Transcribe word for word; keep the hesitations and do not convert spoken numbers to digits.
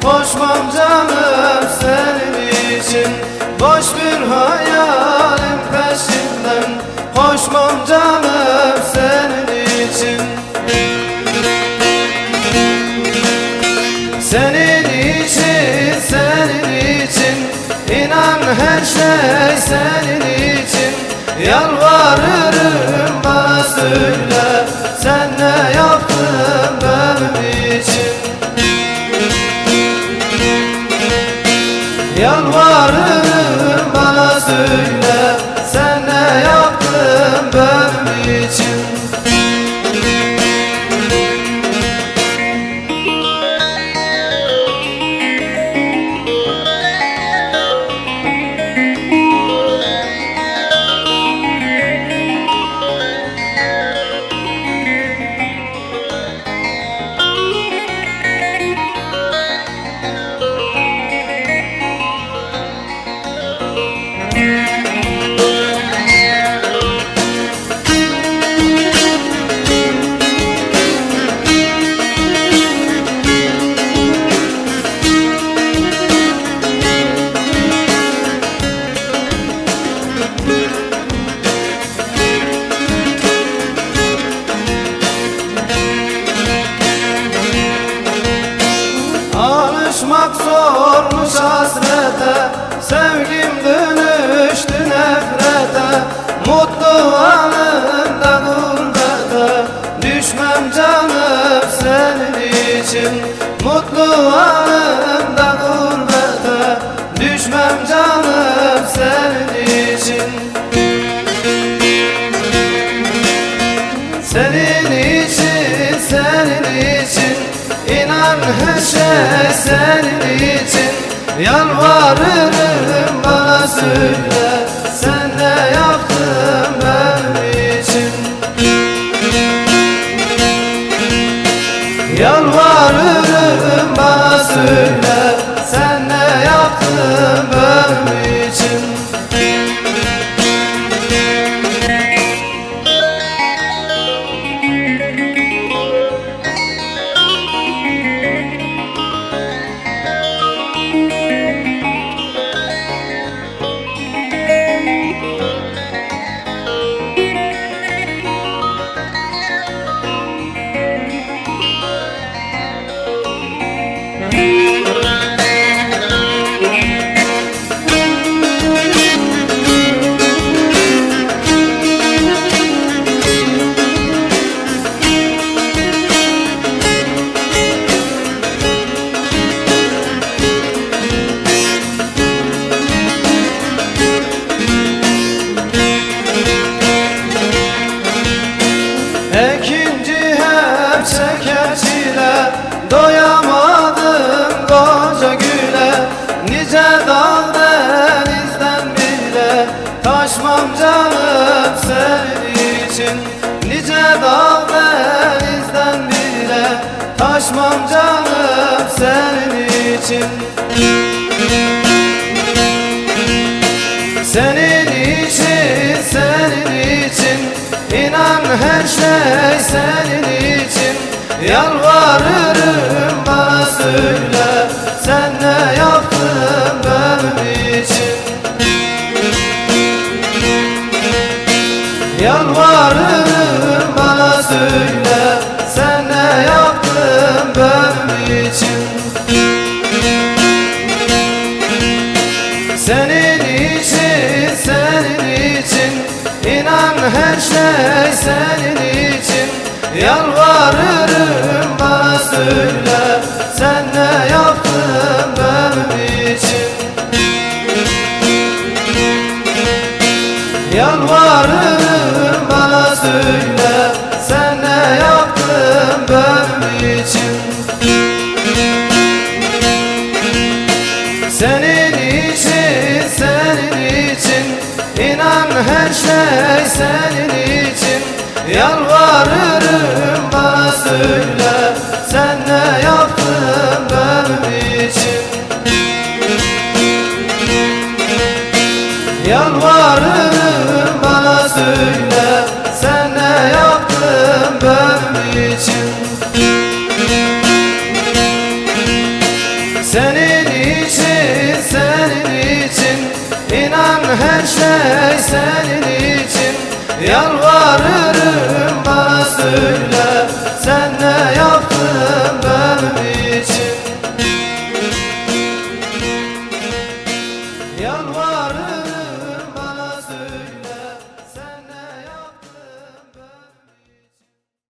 Koşmam canım senin için, boş bir hayalin peşinden. Koşmam canım senin için. Senin için, senin için, inan her şey senin için. Yalvarırım bana söyle, sen ne yaptın benim için? Yalvarırım bana söyle, sen ne yaptın benim için? Alışmak zormuş hasrete, sevgim dönüştü nefrete. Mutlu anında gurbete, düşmem canım senin için. Mutlu anında gurbete, düşmem canım senin için. Senin için, senin için, inan her şey senin için. Yalvarırım bana söyle, sen ne yaptın benim için? Yalvarırım bana söyle, sen ne yaptın benim için? Ekinci hep çeker çile, doyamadım koca güle. Nice dağ denizden bile taşmam canım senin için. Nice dağ denizden bile taşmam canım senin için. Senin için, senin için, inan her şey senin için. Yalvarırım bana söyle, sen ne yaptın benim için? Yalvarırım bana söyle, sen ne yaptın benim için? Senin için, senin için, inan her şey senin için. Yalvarırım bana söyle, sen ne yaptın benim için? Yalvarırım bana söyle, sen ne yaptın benim için? Senin için, senin için, inan her şey senin için. Yalvarırım bana söyle, sen ne yaptın benim için? Yalvarırım bana söyle, sen ne yaptın benim için? Senin için, senin için, inan her şey senin için. Yalvarırım bana söyle, sen ne yaptın benim için? Yalvarırım